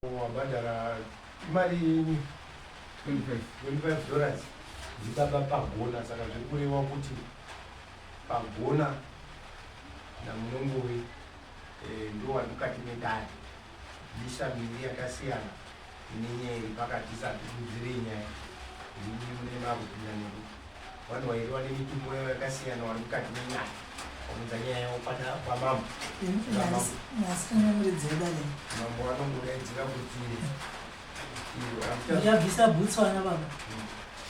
Wabhadhara imari yenyu 25 $25 ndibaba Pagona, saka zviri kureva kuti Pagona naMunongowe ndo wari mukati medare. Misha miviri yakasiyana ine nyaya iri pakati, saka tidudzirei nyaya ndimi mune makupinda neku vanhu vairi vane mitumbo yavo yakasiyana wari mukati menyaya waunza nyaya yavo pamambo. Mambo anongodaidzira kuti Ndabvisa bhutsu ana baba.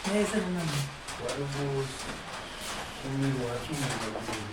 Nese nemambo. Wari kusumirwa sumirwa kuti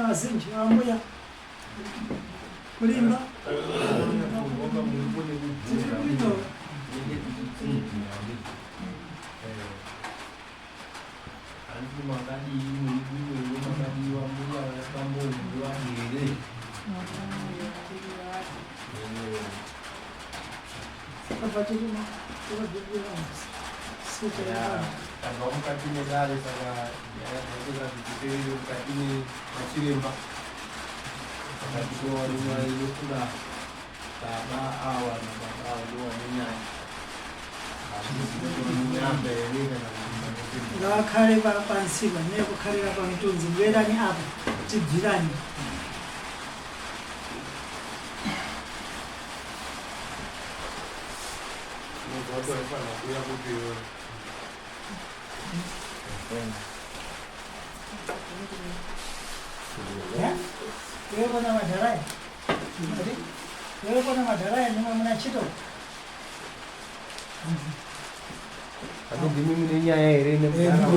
Azinji ambuya kulimba tiri Hanti makadii muri makadiwa mbuya vapamboziva here? Tabva mukati medare, saka nyaya dzacho ngadziperere mukati machiremba. Saka tinoona inofunga baba awa nababa awa ndowane nyaya. Handizivi here kana kuti Ngavakhale pansipa nekukhalira pamtunzi, bwerani apa tibvirani. Unobva kuuya kupi iwewe? Iwe kona madharai, iwe kona madharai, nimwe muna chito. Ati ndimi mune nyaya here nemudhara?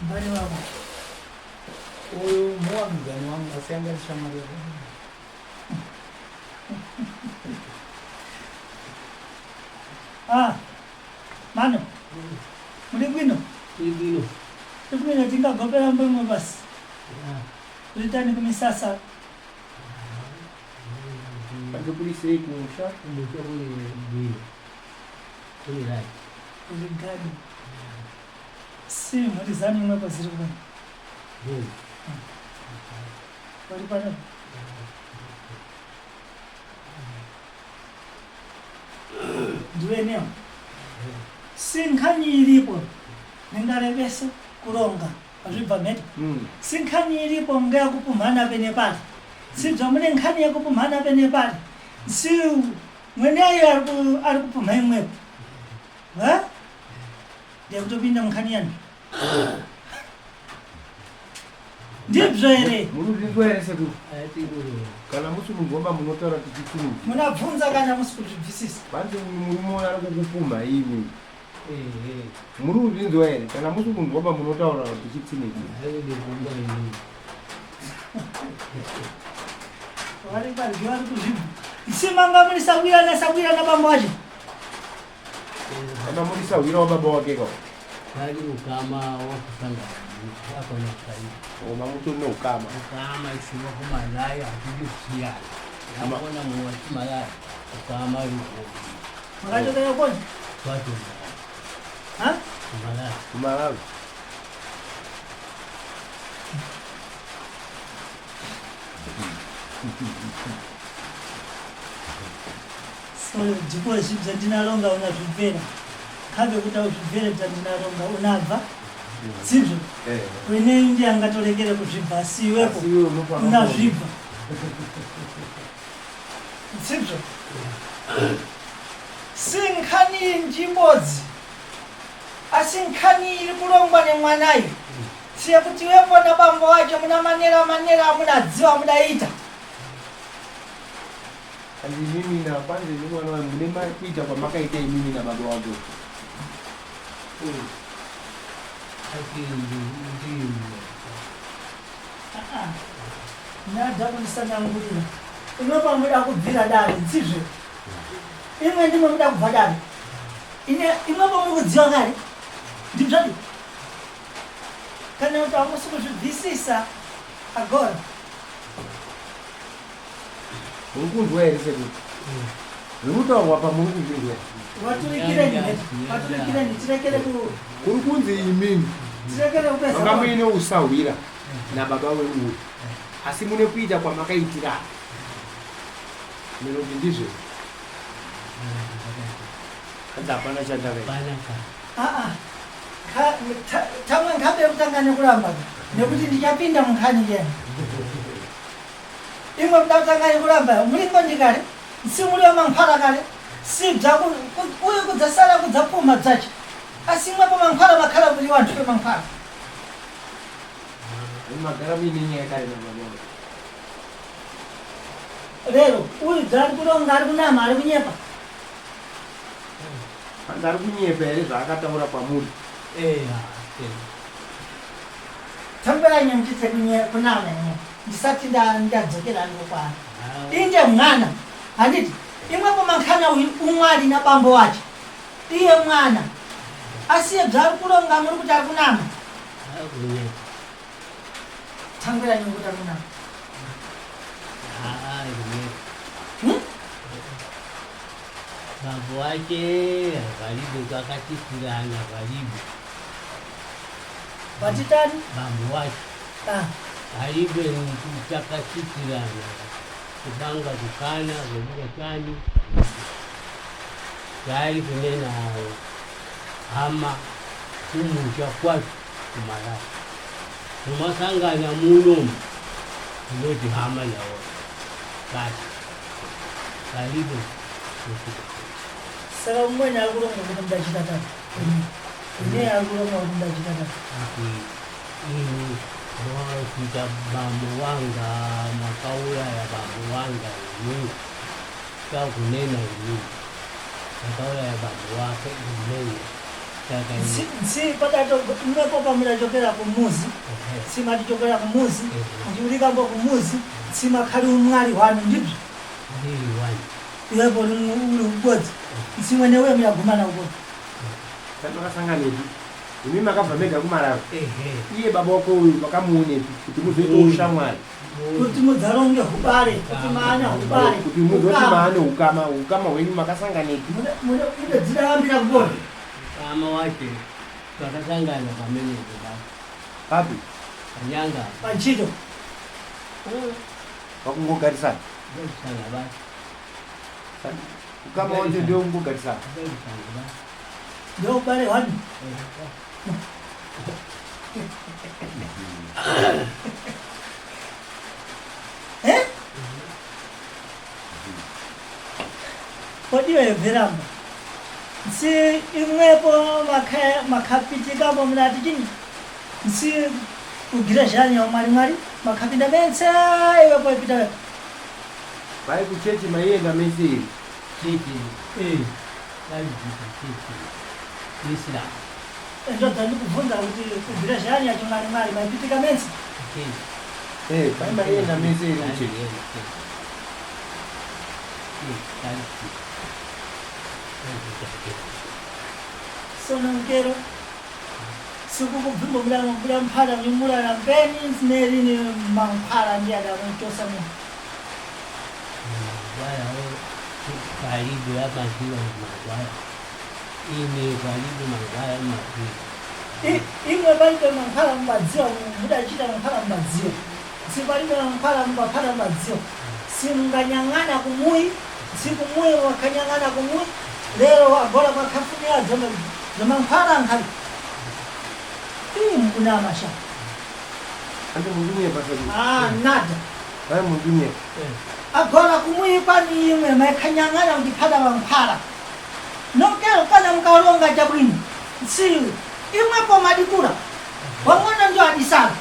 Mbani wako? Uyu muwambidzani wangu, asi anga shamwari yako. Ah, mano, muri bwino? Kuli bwino. Kuli bwino tingagopera mbwemwe basi. Kulitani kumisasa. Panze kuri sei kumusha? Kumusha kuli bwino. Kuli right. Kuli gani. Si mhuri zanu imwepo dziri kubona. Uri pano. Ndiwe neo. Si nkhani iripo ndingarevese kuronga azvibva mhete. Si nkhani iripo ngeyakupumhana pene pari. Sibva mune nkhani yekupumhana pene pari. Si mweneyo ari kupumha imwepo. Ha? Ndiyakutopinda munkhani yanu. Ndibzo here? Muri kuzvinzwa here sekuru? Kana musi mugomba munotaura tichitsunudza. Munabvunza kana musi kuzvibvisisa. Kwanzi uyu murume uyu ari kukupumha imi. Muri kuzvinzwa here? Kana musi kunzwaba munotaura tichitsinidza. Vari paryo vari kuzvibva. Simanga muri sawirana sawirana bambo wacho. Kana muri sahwira wababa wake ka. Vari ukama wakusangana akona kai. Oma mutori neukama. Ukama isiwa kumalaya hatidi kusiyana. Yakona muwati malaya ukama yuko. Makachokera koni? Kwacho. Ha? Kumalaya. Kumalawi. So ndipo zvi bzandinalonga unazvibvera. Kave kuti auzvibvere bzandinalonga unabva. Sibzo. Wene ndiye angatorekere kuzvibva asi iwepo Asi iwe unofanira unazvibva. Sibzo. Si nkhani njibodzi. Asi nkhani iri kulongwa nemwanayo. Siye kuti iwepo nabambo wacho muna manera manera amunadziwa mudaita. Hanzi imimi na kwanzi nemwana wangu mune kuita kwamakaita imimi nababa wake. Ndada kundisanangurira. Imwe pamuda kubvira dare nzizve. Imwe ndimwe muda kubva dare. Ine imwe pamuri kudziwa kare. Ndizvadi. Kana kuti hamusi kuzvibvisisa agora. Muri kunzwa here sekuru? Zviri kutaurwa pa muri kuzvinzwa. Vaturikireni vaturikireni tirekere ku Kuri kunzi imimi tirekere kupedza. manga muine usahwira nababa weuyu asi mune kuita kwamakaitirana. Ndinoti ndizvo. Hanzi hapana chandakaita. Ah ah. Tamwe ngabe kutanga nekuramba nekuti ndichapinda munkhani chena. Imwe muda kutanga nekuramba muriko ndikare si muri wamankhwala kale si bza uyu kudzasala kudzapuma dzacho asi imwe pamankhwala makhala kuli wanthu pemankhwala. Magara muine nyaya kare nababa wake. Lero uyu dzari kuronga ari kunama ari kunyepa. Hanzi ari kunyepa here zvaakataura kwamuri? Tamberai muchitse kunama imwe ndisati ndadzokera ndokwana. Inde mwana handiti imwepo mankhana uyu umwali nabambo wacho iye mwana asiye bzari kuronga muri kuti ari kunama. Tangwira nyungu kuti ari kunama. Bambo wake valibe kwakatitirana valibe. Vatitani? Bambo wake. Alibe takatitirana kubanga kukana kubuka chani tayari kunena hama kumusha kwatu kumalaya kumasangana munomu kunoti hama nawo basi palibe Saka umweni ari kuronga kuti mudachita tatu. Ine ari kuronga kuti mudachita tatu. Kuti ini kuita bambo wanga makauraya bambo wanga ini takunena ini makauraya bambo wake inene saka Nsi padato imwepo pamudachokera kumuzi simatichokera kumuzi ndiulikambo kumuzi simakhali umwali wanu ndibzo. Ndiri wani. Iwepo uri ubodzi nsimwene uye muyagumana ubodzi. Takasanganepi? Imi makabva mega kuMalawi. Ehe. Iye baba wako uyu makamuonepi kuti muzoita ushamwari? Kuti mudzaronge hubare, kuti maana hubare. Kuti muzoti Ukama. maane ukama, ukama hwenyu makasanganepi? Munodzirambira kubona. Kama wache twakasangana pamenepo pa Papi? panyanga. Pantchito. Pakungogarisana. Garisana basi. Ukama wacho ndio kungogarisana. Garisana basi. Ndio ubale wanu. Eh? Kodi iwe mveramba. Nsi imwepo makhapitikamo mnati chini. Nsi kugira zhani ya mwari mwari makhapinda mense iwepo ipita. Vai kuchechi maienda mese iri. Chechi. Taizita chechi. Islam. Ndodza ndikubvunza kuti kugira zhani ya chimwari mwari maipitika mense. Chechi. Eh, vai maienda mese iri kuchechi. Sono ngero sikukubvimbo mula mphala mimulala mpeni zinerini mankhwala ndi adamuchosa mu Mangwala palibe apaziwa mangwala. Ine palibe mangwala maziwa. Imwe palibe mankhwala mumadziwa, mudachita mankhwala mumadziwa, sipalibe mankhwala mumaphala mumadziwa, simunganyang'ana kumuyi, sikumuyi wakanyang'ana kumuyi lero wagola kwakhafunira zomankhwala nkhali iyi mkunamasha. Andi mundinyepa sadi. Ah, nada. Vai mundinyepa. Agora kumuyi kwani imwe maikhanyang'ana kutiphata mankhwala nokero kana mukalonga chabwino nsiyu imwepo madikula wang'ono ndio adisala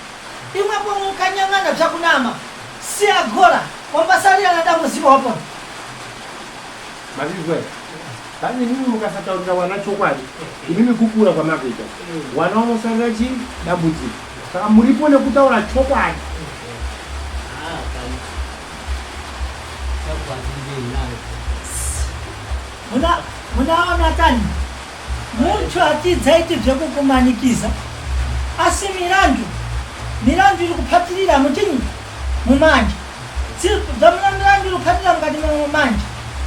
imwepo mukanyang'ana byakunama si agora wambasalira na dambudziko wapona. Mazvizwa here? Kani imimi mukasataurira wana chokwadi, imimi kukura kwamakaita. Wana vanosarira chii? Dambudziko. Saka muripo nekutaura chokwadi. Munaona tani munthu atidzaiti bzekukumanikiza asi milandu iri kuphatirira muchinyi mumanja dzamuna milandu iri kuphatirira mukati mumanja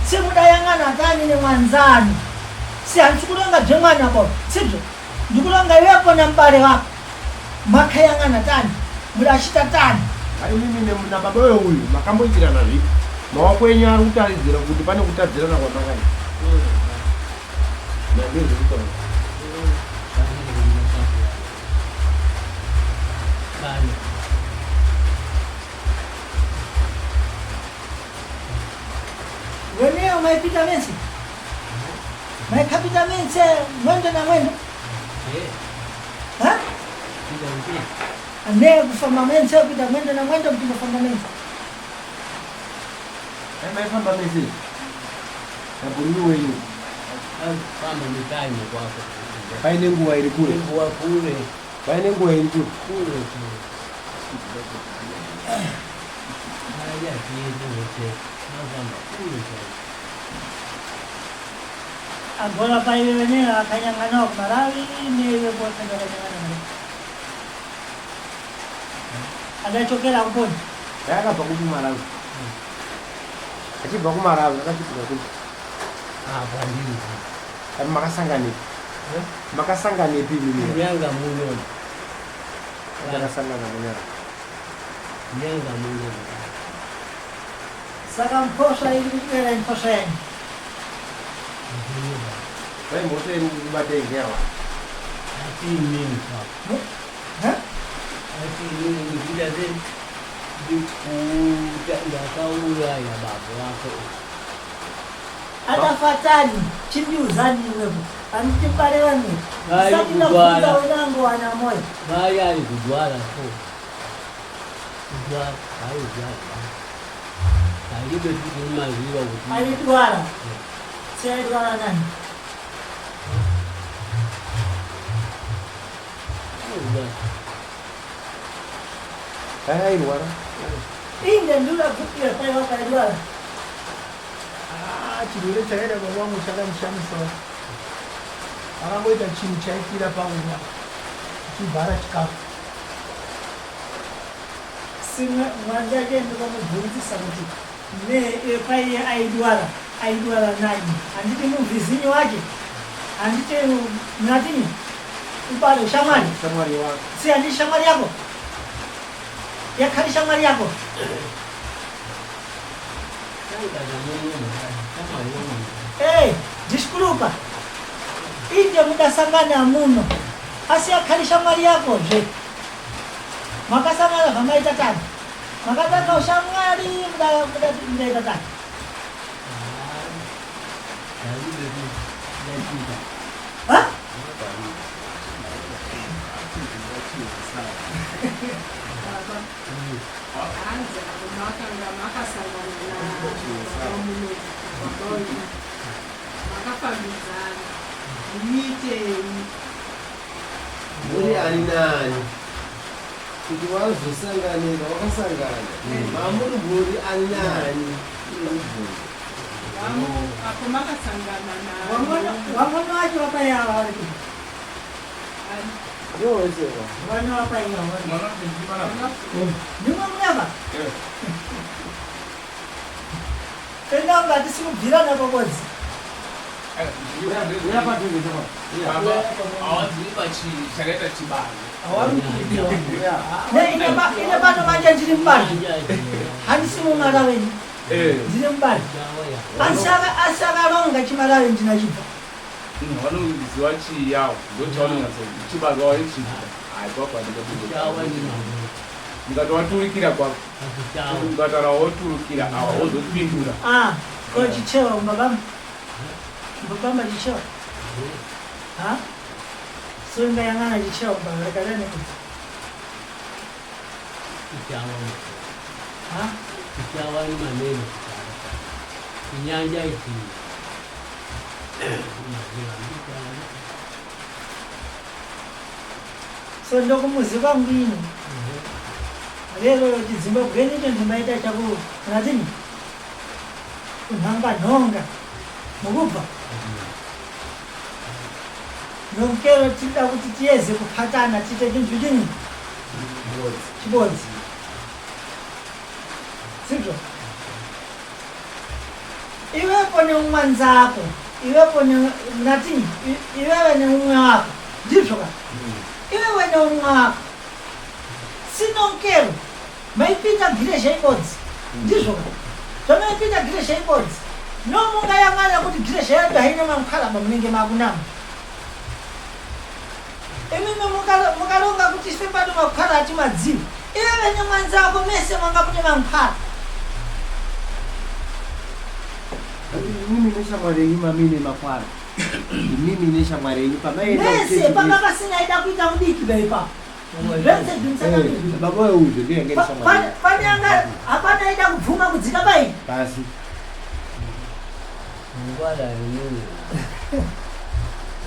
simudayang'ana tani nemwanzanu si handikulonga bzemwana bo sibzo ndikulonga iwepo na mbale wako makhayang'ana tani mudachita tani. Hai mimi na baba uyu makamboitirana zvipi? Maoko enyu ari kutaridzira kuti pane kutadzirana kwamakaita. Nandizvo. Weneyo maipita mense maikhapita mense mwendo na mwendo ha ane kufamba mense kuita mwendo na mwendo kuti kufamba mense. Hai maifamba mese. Nabhururu wenyu. Famba mitano kwako. Paine nguva iri kure. Nguva kure. Paine nguva iri kure. Kure kure. Haya tiende wote. Mafamba kure kure. Agora paive weneyo akanyang'anawo kumalawi neiwe potenda akanyang'ana naye adachokera kuponi. Hai akabva kupi Malawi? Achibva kuMalawi akachibva kupi? Apa ndiri. Hai makasanganepi? Makasanganepi imimi? Nyanga muno. Makasangana munyanga. Nyanga muno. Saka mphosva iri kuchibera mphosva yenyu. Vai mhosva iri kukubata ngeyawa. Asi imini papa. Ha? Asi imini ndikuita se ndikuta ndakauraya baba wako. Adafatani chindiuzani iwepo anditibale wanu Vai isati kugwara. ndafunza wenango wana moyo. Vai ari kudwara so. Kudwara, vai kudwara. Palibe kuti umaziva kuti Alidwala si alidwala nani? Kudwara. Hai airwara. Inde ndulakupira pale wakalidwala. Ah, chirwere chakaita baba vangu chakamushamisa. Akangoita chinhu chaifira paura. Tichivhara chikafu. Simwe mwandake ndikamubvunzisa kuti ne paiye aidwara aidwara nani handiti muvhizinyi wake handiti munatini ubale shamwari Shamwari wako. Si handiti shamwari yako yakhali shamwari yako. Hey, disculpa. Inde mudasangana muno. Asi yakhali shamwari yako zve. Makasangana zvamaita tani. Makatanga ushamwari mudaita tani. Ha? Hanzi apo makanga makasangana nababa makafambidzana muitei? Muri ani nani? Kuti wazosanganira wakasangana. Mamuri muri ani nani? Mubvunzo. Apo makasangana Wamwana wacho wapaiyawa vari kuti. Yosewa. Vana wapaiyawa vari. Ndimwe munava? Tenda unga hatisi kubvirana kokodzi. Uya padhuze chapa. Baba hawazivi chakaita chibalo. Ne ine ine pano manje ndiri mubari. Handisi mumaraweni. Ndiri mubari. Asi akaronga chimarawi ndinachibva. Vanoziva chiyawo ndochavanonyatso chibalo waichiita hai kwako ndikati waturikira kwako ukataura woturukira awa wozopindura. Ah, ko chichewa mbabamba. Mbabamba chichewa. Ha? So ingayang'ana chichewa mbabamba rekalene kuti. Ha? Chichawa ni maneno inyanja ichi. So ndokumuzi kwangu ini. Lero chizimbabwe nicho ndimbaita chaku unatini? Kunhanga nhonga. Mukubva. Nonkero tida kuti tiyeze kuphatana tiite chinthu chimwe chibodzi. Sibyo? Iwepo neumwanzako, iwepo ne natini, iwewe neumwe wako. Ndizvo ka? Iwewe neumwe wako. Sinonkero maipinda giresha ibodzi. Ndizvo ka? Zvamaipinda giresha ibodzi. No mungayang'ana kuti giresha yedu haina mankhwala munenge makunama. Imimi mukalonga kuti ife pano mankhwala atimadziwa. Iwewe nemwanzako mese mwanga mune mankhwala. Imimi neshamwari yenyu mamine makwara. Imimi neshamwari yenyu pamaenda Mese panga pasina ida kuita mudiki beipa. Zvese zvimusanganizwa. Baba weuzvo ndiye ngeni shamwari. Pane anga hapana ida kubvuma kudzika pai. Pasi. Ngwara inini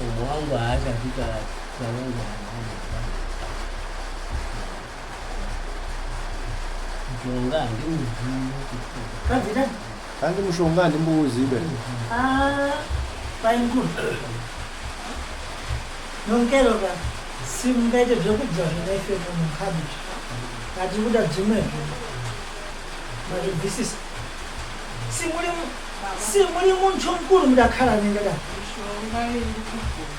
umwe wangu haasati taronga. Mushonga handiuzivi. Kazita. Hanzi mushonga handimbouzive. Ah, painguru. Nonkero ka si mungaite zvekudya zvingaife mukabiji. Kati kuda dzimwe. Mazvibvisisa. Si muri munthu mukuru mudakhala nenge da. Mishonga iri kugona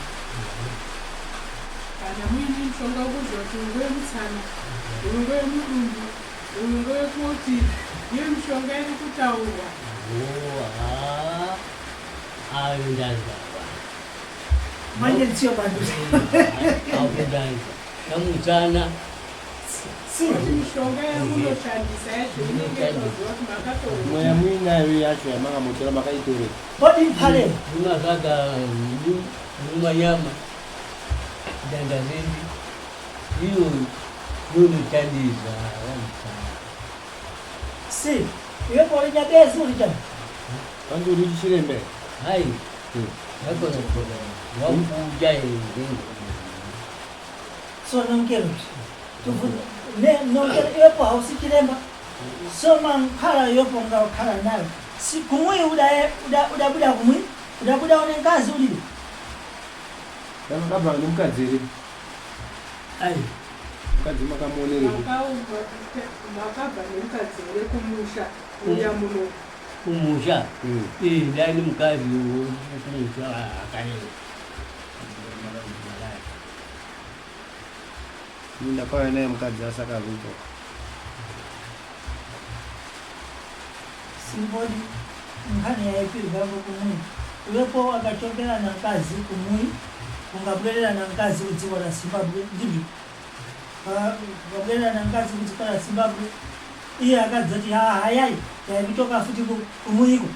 kana muine mishonga wekuziva kuti uyu ngewemutsana, uyu ngewemudumbu, uyu ngewekuti iyo mishonga iri kutaurwa. Ayo ndazwa. Manje tsiyo bantu. Apo ndazwa. Kamutsana. Si Kuti mishonga yamunoshandisa yacho inenge itoziva kuti makatorwa. Mweya muinayo yacho yamakamutora makaitorera. Bodi mphale. Unakaka mumanyama dandazindi iyo yonotandisa vamutsana. Si iwe poli nyabezi uri chani. Hanzi uri chirembe. Hai yakona wakuja ende. So nonkero. Ne nonkero iwepo hausi chiremba. So mankhwala iwepo ngakhala nayo. Si kumwi udabuda kumwi udabuda une ngazi ulibe. Ndakabva nemukadzi here? Ai. Mukadzi makamuonerei? Makabva nemukadzi here kumusha uya muno? Kumusha? Eh, ndai nemukadzi kumusha akaenda. Ndakauya naye mukadzi asakaruka. Simboni nkhani yaipirwa kumui uyepo akachokera na mkazi kumui ungabwerera na mkazi kudziko la Zimbabwe ndizvo ukabwerera na mkazi kudziko la Zimbabwe iye akadzati ha hayai yaikutoka futi kumuyiko.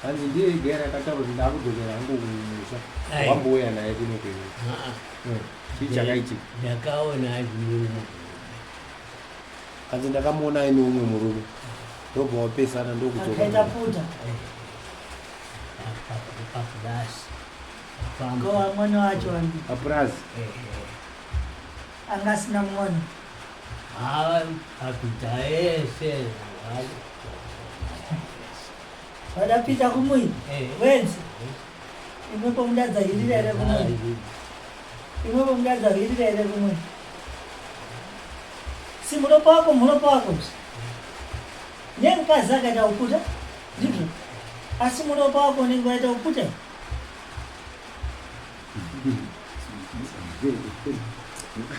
Hanzi ndiye ega here akataura kuti ndakudzokera hangu kumusha? Wambouya naye kuno kwenyu? Chii chakaitika? Ndakaona azvimwe. Hanzi ndakamuona aine umwe murume, ndobva wapesana ndokudzoka. Akaita puta. Papurasi. Kowa mwana wacho papurazi anga asina mwana. Apita ese. Vadapita kumui wenzi imwepo mudadzahirira here kumui? Imwepo mudadzahirira here kumui? Si muropa wako, muropa wako nemukadzi akaita kuputa ndizvo, asi muropa wako unenge waita kuputa.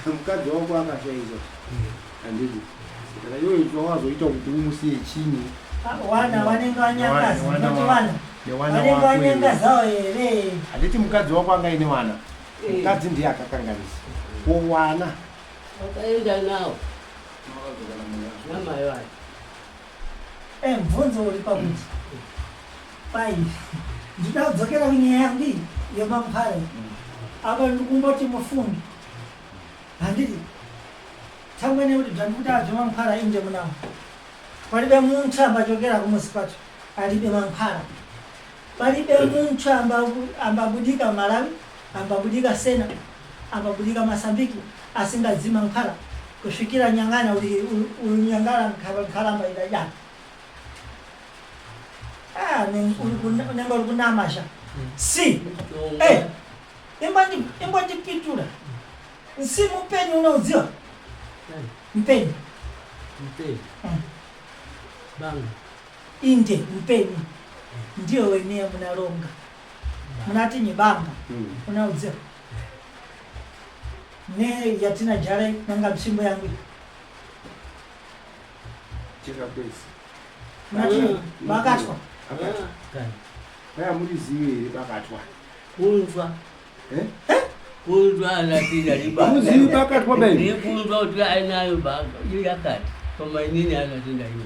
Mukadzi wako akashaisha, handiti? Saka iwe chawazoita kuti umusiye chinyi? Wana vanenge vanyangaza, noti vana vanenge vanyangazawo here? Handiti mukadzi wako anga aine wana? Mukadzi ndiye akakanganisa ko wana? Wakaenda nawo namai vacho. Mubvunzo uri pakuti pai ndinoda kudzokera kunyaya yangu iyi yemamupara apa. Ndikumboti mufungi, handiti? Tangwe nekuti zvandikutaura zvemamupara inde munawo palibe munthu ambachokera kumuzi kwathu alibe mankhwala, palibe munthu ambabudika Malawi, ambabudika Sena, ambabudika Masambiki asingadzima nkhwala kusvikira nyang'ana uli nyang'ala nkhalamba idajana. Ah, unenge uri kunamasha si imbondipindura nsi mupenyu unoudziwa mupenyu? Mupenyu. Banga. Inde mupenyu ndiyo weniye munaronga munati nyibanga unaudziwa ne yatina jare nanga msimbo yangu. Chekakwesi. Munati bakatwa. Aya murizive here bakatwa? Kunzwa. Eh? Kunzwa anati. Hamuzivi bakatwa bai? Ndikunzwa kuti ainayo banga iyo yakati koma inini anati ndaiwa.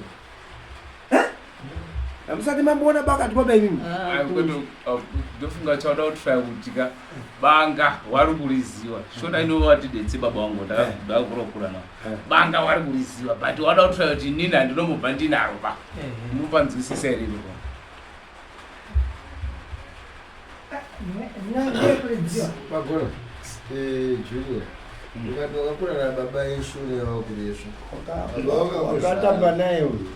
Hamusati mamboona bakatwa bai mimi? Ndofunga chauda kutraya kuti ka banga wari kuriziwa shona inovati baba wangu ndakurokura nawo banga wari kuriziwa, but wada kutraya kuti inini handinombobva ndinaro ba mupanzwisisa here iripo? Kuridziwa. Magoro, Junior, ukati wakakura nababa eshure wakuresva. Wakatamba naye uyu.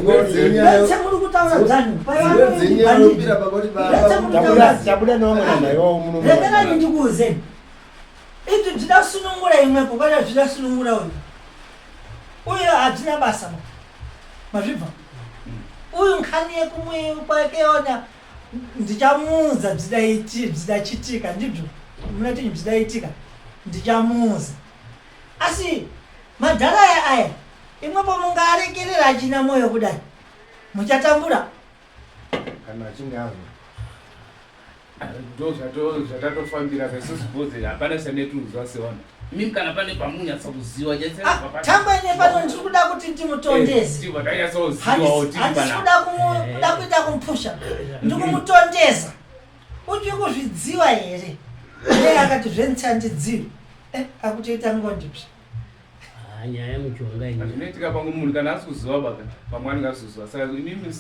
Vese muri kutaura dzanyu. Dzenyaya baba kuti baba. Tabuda nevamwe vanhu ivavo muno. Rekerani ndikuuzeni izvi zvidasunungura imwepo kwete zvidasunungura uyu uyu hadzina basa ba mazvibva uyu nkhani yekumwe kwakeona ndichamuudza zvidachitika ndizvo munati zvidaitika ndichamuudza, asi madhara aya aya imwepo mungaarekerera achina mwoyo kudai muchatambura. Kana achinge azwa. Ndo zvatatofambira isusu because hapana chanetunzwa sevanhu imimi kana pane pamunyatsa kuziva. Tangwene pano ndiri kuda kuti ndimutondeze. Tanyatsozivawo tiri Handisi panapa. kuda kuita kumupusha, ndikumutondeza uchi kuzvidziwa here iye akati zvenitsandidzivi akutoita ngondipsi. Nyaya yemushonga iyi. Zvinoitika pamwe munhu kana asi kuziva baka pamwe anenge asizoziva, saka imimi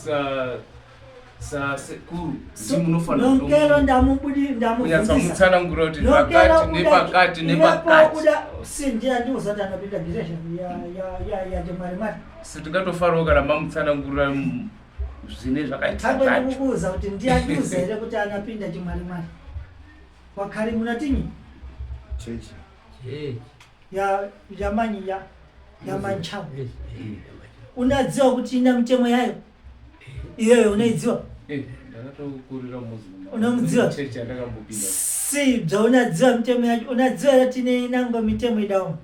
sasekuru ndi munofanira Nokero ndamubudi ndamubvunzisa. kunyatsomutsanangura kuti Nokero pakati nepakati nepakati. Uda si ndiye andiuzati anopinda giresha yachimwarimwari. Si tingatofarawo kana mamutsanangurira zvine zvakaitika Tangwe zvacho. ndikukuudza kuti ndiye andiuza here kuti anapinda chimwarimwari. Wakhale munatinyi Chechi. Chechi. Ya yamanyi ya yamanchawo. Unadziwa kuti ina mitemo yayo iyoyo unaidziwa? Eh, ndakatokurira Muslim. Unomudziwa? Chechi yandakambopinda. Si bzaunadziwa mitemo yacho, unadziwa yati inango mitemo idaoma.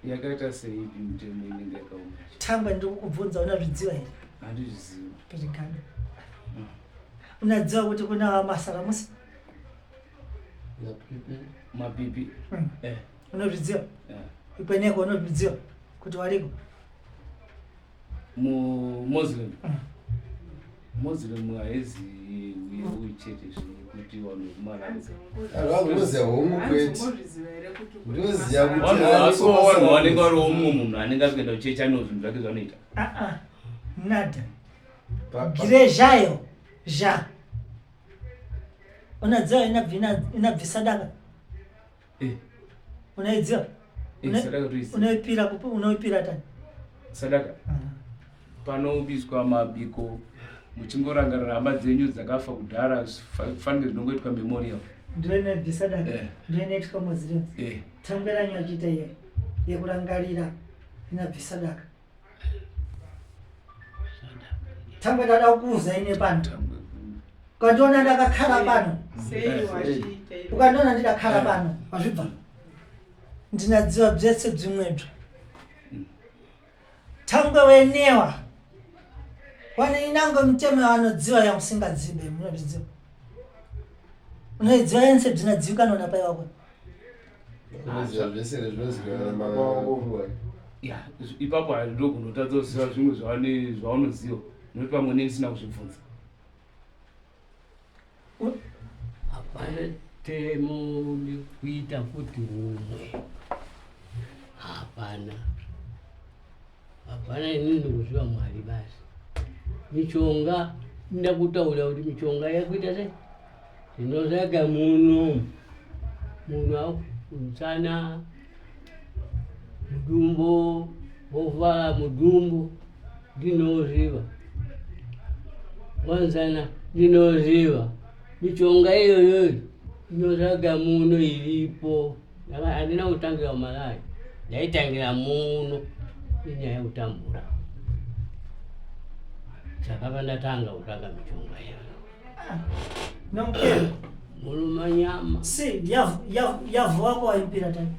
Yakaita seipi mitemo inenge yakaoma? Tangwa ndiri kukubvunza unazvidziwa here? Handizvizivi. Pirigana. Unadziwa kuti kuna masaramusi? Mapipi. Eh. Unozvidziwa? Eh. Ikweneko unozvidziwa kuti wariko? Mu Muslim. Muslim haizi chete zvekuti vanhu vekumalawi. Vanhu vanoziva hongu kwete. Ndinoziva kuti Vanhu asi vanhu vanenge vari mumwe munhu anenge ari kuenda kuchechi ane zvinhu zvake zvanoita. Ah ah. Nada. Girejayo ja. Unadziwa inabvisa daka? Eh. Unaidziwa? Eh, sadaka toiziva. Unoipira kupi? Unoipira tani? Sadaka. Panobiswa mabiko muchingorangarira hama dzenyu dzakafa kudhara fanike zvinongoitwa memorial. Ndiyo inobvisa daka. Eh. Ndiyo inoitwa Muslims. Eh. Tangweranyu achiita iyo yekurangarira inobvisa daka. Tangwe ndada kukuudza ine pano. Ukandiona ndakakhala pano. Ukandiona ndidakhala pano. Wazvibva? Ndinadziwa byese bzimwebyo. Tangwe wenewa. Wane inango mitemo yawanodziwa yamusingadzibe munozvidziwa. Unoidziwa yense bzinadziwikanwa napai wako. Unoziva zvese zvinozivikanwa nababa wako. Ya, ipapo handinogona kuziva zvimwe zvaunoziva nekuti pamwe neni ndisina kuzvibvunza. Hapana temo nekuita kuti umwe. Hapana. Hapana inini ndikuziva Mwari basi. Mishonga ndakutaura kuti mishonga yakuita sei? Ndinosaka muno. Muno musana mudumbo wovhala mudumbo ndinoziva. Wanzana ndinoziva. Mishonga iyoyo inosaka muno iripo. Handina kutangira kuMalawi. Ndaitangira muno nenyaya yekutambura. Saka pandatanga kutanga mishonga iyoyo. Nomkelo. Mulumanyama. Si yavu wako waimpira tani.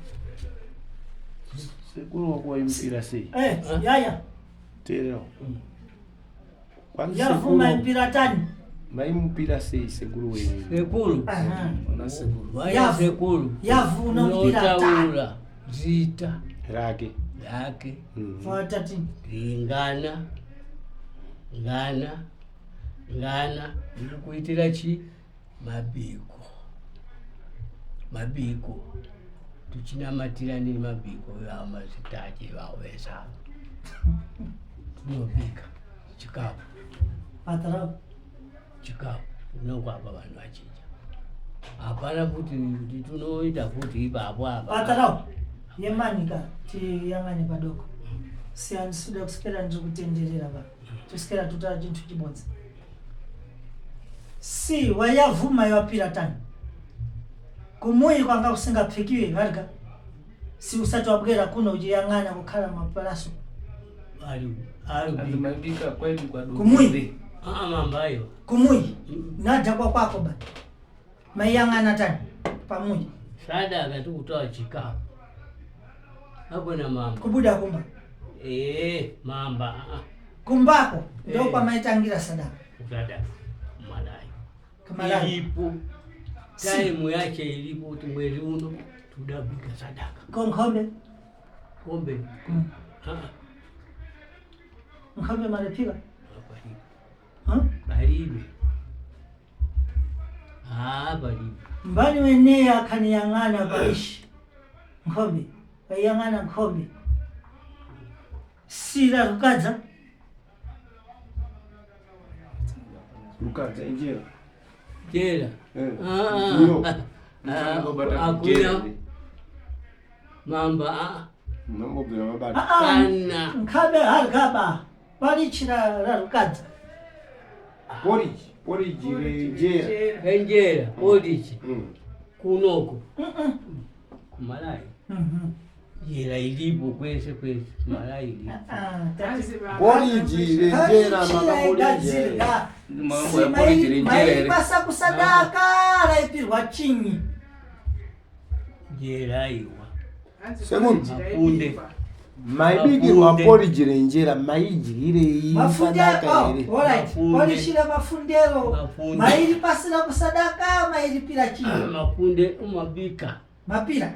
Sekuru wako waimpira sei? Eh, yaya. Teerera. Kwanzi Yavu sekuru maimpira tani. maimupira sei sekuru wenyu? Sekuru. Aha. Ona sekuru. Vaya Yavu. sekuru. Yavu unompira tani. Unotaura zita Rake. rake. Watati. Ngana. Ngana. Ngana. Ndiri kuitira chi mabiko. Mabiko. Tuchinamatira nini mabiko ya mazitaje vaweza. Tinobika chikafu. Patarau. Chikafu unokwapa vanhu vachidya. Hapana kuti tinoita futi ipapo apa. Patarau. Yemanika tiyang'ane padoko. Siyanisuda kuswera ndiri kutenderera pa. Toswera totaura chintu chibodzi. Si wayavhuma yawapira tani. Kumuyi kwanga kusingapfikiwi varga. Si usati wabwera kuno uchiyang'ana kukhala mapalaso. Ari ari Hanzi maibika kwaibikwa dovi. Kumuyi. Ah mambayo. Kumuyi. Nadhakwa kwako ba. Maiyang'ana tani pamuyi. Sadaka tikutoa chikafu. Hapo na mamba. Kubuda kumba. Eh, mamba. Ah. Kumbako ndo Eh. kwamaitangira sadaka. Sadaka. Malai. Kumalai. Ilipo. Taimu yache ilipo kuti mwezi uno tudabika sadaka. Konkhombe. Kombe. Ah. Nkhombe maripika. Palibe. Huh? Palibe. Ah, palibe. Mbani weneyo akhaniyang'ana paishi. Nkhombe. Waiyang'ana nkhombe. Sira rukadza. Rukadza injera. Jera. Eh. Ah. Ndiyo. Ah, Mungobata hakuna jera. mamba. Ah. Munongobvira mabata. Ah, ah. Kana. Nkhabe harikaba. Palichira la rukadza. Porridge. Poriji renjera. Renjera poriji kunoko kuMalawi. Jera ilipo kwese kwese Malawi ilipo. Poriji renjera makaporiji. Poriji renjera here? Maibasa kusadaka raipirwa chinyi. Jera iwa. Semunhu. Mafunde. Maibikirwa Mafunde. poriji renjera maidyirei Mafunde sadaka oh, here? alright. Mafunde. Polishira mafundero. Mafunde. Mairipasira kusadaka mairipira chinyi. Mafunde umabika. Mapira.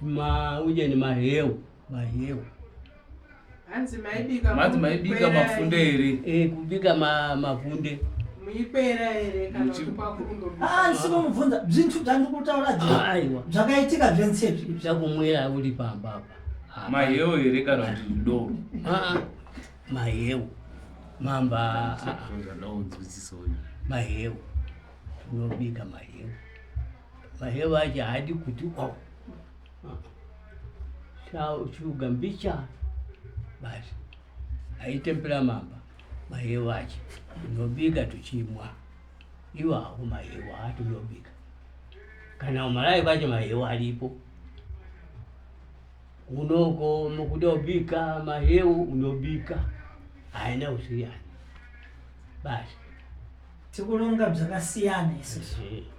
Ma uje ni maheu, maheu. Hanzi maibika Manzi maibika mafunde here? Eh, kubika ma mafunde. Muikwera here kana Muchi- kuti kwakurungobika? Ah, ndisikumubvunza zvintu zvandikutaura zvi Aiwa. zvakaitika zvensezvi. Zvakumwira uri pamba apa. Apa. Maheu here kana kuti doro? Ah, ah. Maheu. Mamba ah, ah. Ndaunzwisiso uyu. Maheu. Unobika maheu. Maheu acho haadi kuti wow. Shuga mbicha basi aitempera mamba maheu acho unobika tuchimwa iwawo maheu atinobika kana uMalawi kwacho maheu aripo unoko mukuda ubika maheu unobika haina kusiyana basi. Tikuronga zvakasiyana isusu.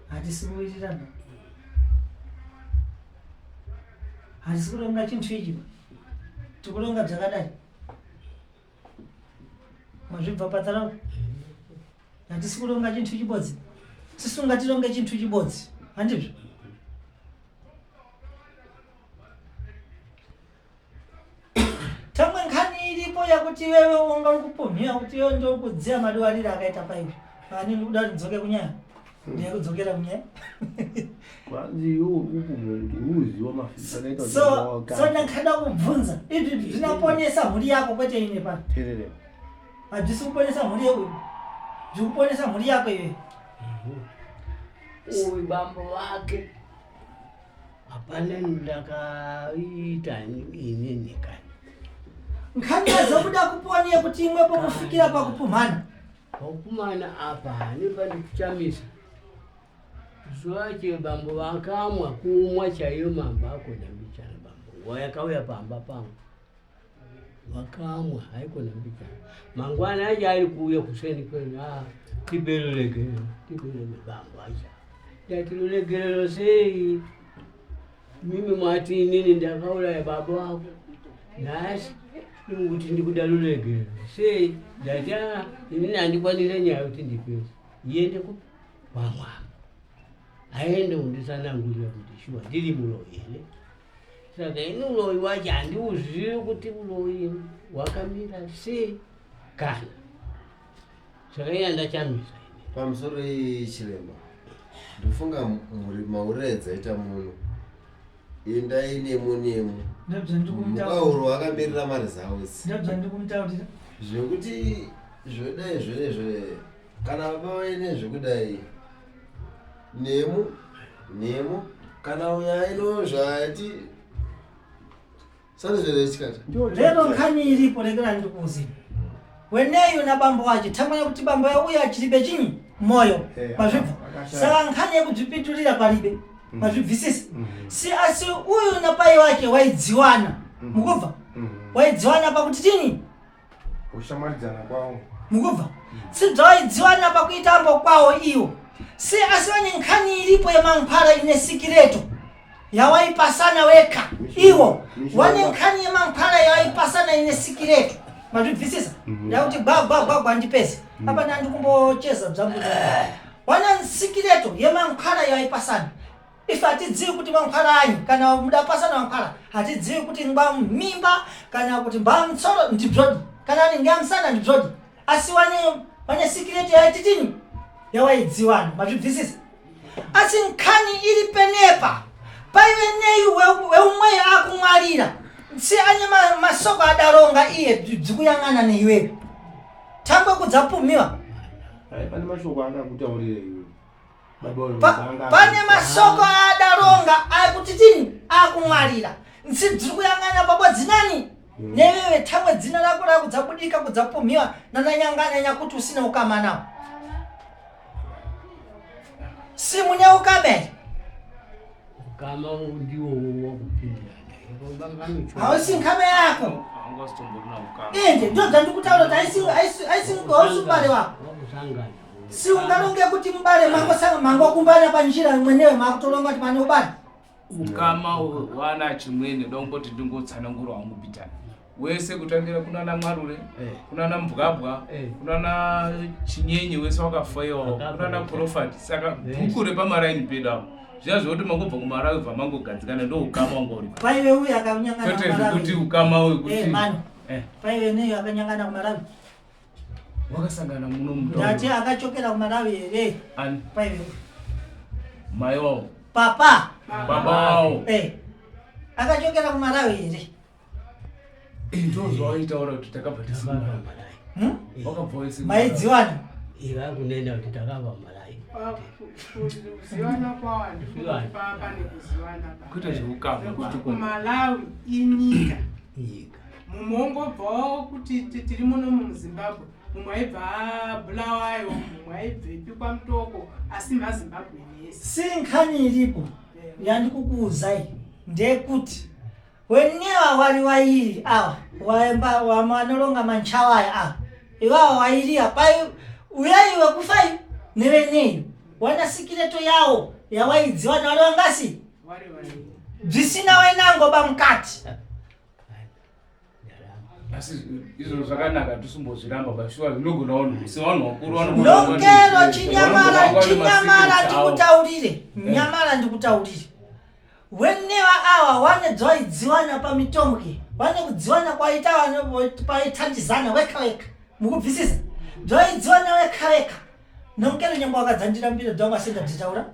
Hatisi kuwirirana. Hatisi kuronga chintu ichi. Tikuronga zvakadai. Mazvibva patarau. Hatisi kuronga chintu chibodzi. Tisunga tironge chintu chibodzi. Handizvo? Tamwe nkhani iripo yakuti iwewe unga uri kupumhiwa kuti iwewe ndiwe kudziya maduwariro akaita paipi. Pani ndikuda kuti ndidzoke kunyaya. Ndikudzokera kunyaya. Kwanzi iwe uri kupumha kuti uziwa mafisi akaita kuti So so ndankada kubvunza. Izvi zvinoponesa mhuri yako kwete ine pano. Terere. Hazvisi kuponesa mhuri yako. Zviri kuponesa mhuri yako iwe. Uyu bambo vake hapana ndakaita inini kani. Nkhani yazobuda kupuwa niye kuti imwepo kufikira pakupumhana. Pakupumhana apa hani pandikuchamisa. Zuva bambo vakamwa kumwa chaiyo mamba akona mbichana bambo. Nguva yakauya pamba pangu. Vakamwa haikona mbichana. Mangwana acho ari kuuya kuseni kwenu. Ah, tiberulegero. Tiberulegero bambo acha. Ndati rulegerero sei? Mimi mwati inini ndakauraya baba wako. Nhasi kuti ndikuda rulegerero sei? Ndati ah, inini handikwanire nyaya kuti ndipedze. Iende kupi? Kwamwamba. Aende kundisanangurira kuti shuwa ndiri muroyi here. Saka ini uroyi wacho handiuzivi kuti uroyi hwakamira sei kana. Saka iye andachamisa ini. Pamusoro chiremba, ndofunga mhuri mauraya dzaita muno. Endai nemo nemo. Mukauro akamirira maresults. Ndozvandikumutaurira. Zvekuti zvodai zvone zvone kana baba vaine zvekudai nemo nemo kana uyo aino zvaati sandizvere chikata. Lero nkhani iripo lekera ndikuuze. Weneyu na bambo wache thamwana kuti bambo yauya achilibe chinyi moyo mazvibva. Saka nkhani yekudzipitulira palibe mazvibvisisa. Si asi uyu na pai wake waidziwana mukubva waidziwana pakuti chini Kushamwaridzana kwavo. Mukubva sidzawaidziwana pakuitambo kwawo iwo. Si asi vane nkhani iripo yemankhwala ine sikireto yawaipasana weka iwo wane nkhani yemankhwala yawaipasana ine sikireto mazvibvisisa. Ndakuti gwa gwa gwa gwa ndipeze apa ndandikumbocheza bzangu wana sikireto yemankhwala yawaipasana. Ife hatidziwi kuti mankhwala anyi kana mudapasana mankhwala hatidziwi kuti ngwa mimba kana kuti mba mtsoro ndibzodi kana ni ngamsana ndibzodi asi wane sikireti yaititini yawaidziwana mazvibvisisa. Asi nkhani iri penepa paive neyu weumweyo akumwalira si ane masoko adaronga iye dzikuyang'ana neiwewe tangwe kudzapumiwa. Pane mashoko akakutaurira iwe. Pane masoko adaronga akuti tini akumwalira nsi dziri kuyang'ana pabodzi nani newewe tangwe dzina rako rakudzabudika kudzapumiwa nananyangana nyakuti usina ukama nawo. Si mune ukama here? Ukama ndiwo wakupindirana. Hausi nkama yako. Ende ndo zvandikutaura kuti haisi haisi haisi hausi mubare wako. Si ungaronge kuti mubare mangosanga mangokumbana panjira mwenewe makutoronga kuti pane ubare. Ukama wana chimwene dongoti ndingotsanangura wangu Peter. Wese kutangira kunana Mwarure, eh. kunana Mbwabwa, eh. kunana Chinyenye wese wakafa iwawo, kunana Prophet. Saka bhuku repamaraini pedu apo. Zviya zvekuti mangobva kumarawi bva mangogadzikana ndo ukama wanga uri. Paive uyu akanyangana Kwete zvekuti ukama uyu kuti. Eh, mani. Eh. Paive neyo akanyangana kumarawi. Wakasangana muno mutauro. Ndati akachokera kumarawi here? Ani? Paive uyu. Mai wawo. Papa. Baba wawo. Eh. Akachokera kumarawi here? Eh, ndozvawaitaura kuti takabva tisina. Hmm? Wakabva wese. Maidziwana. Iva kunena kuti takabva Malawi. Kuziwana kwawo handifuni kuti pava pane kuziwana ba. Kuita zveukama. Nekuti kuMalawi inyika. Nyika. Mumwe ongobvawo kuti tiri muno muZimbabwe, mumwe aibva Bulawayo, mumwe aibvepi kwaMutoko, asi maZimbabwe ese. Si nkhani iripo yandikukuudzai ndeyekuti Wenewa wari wairi awa waemba wamanoronga manchawa aya awa iwawa wairia pai uyai wekufai neveneyo wana sikireto yawo yawaidziwa nawari wangasi bzisina wainango bamukati asi izvo zvakanaka tisimbozviramba bashuwa zvinogona vanhu sevanhu vakuru vanogona nokero chinyamara chinyamara ndikutaurire nyamara ndikutaurire Wenewa awa wane dzwaidziwana pamitombwe wane kudziwana kwaita paitandizana weka weka mukubvisisa dzwaidziwana weka weka nomukero nyangwe wakadzandirambira dzwangu dzitaura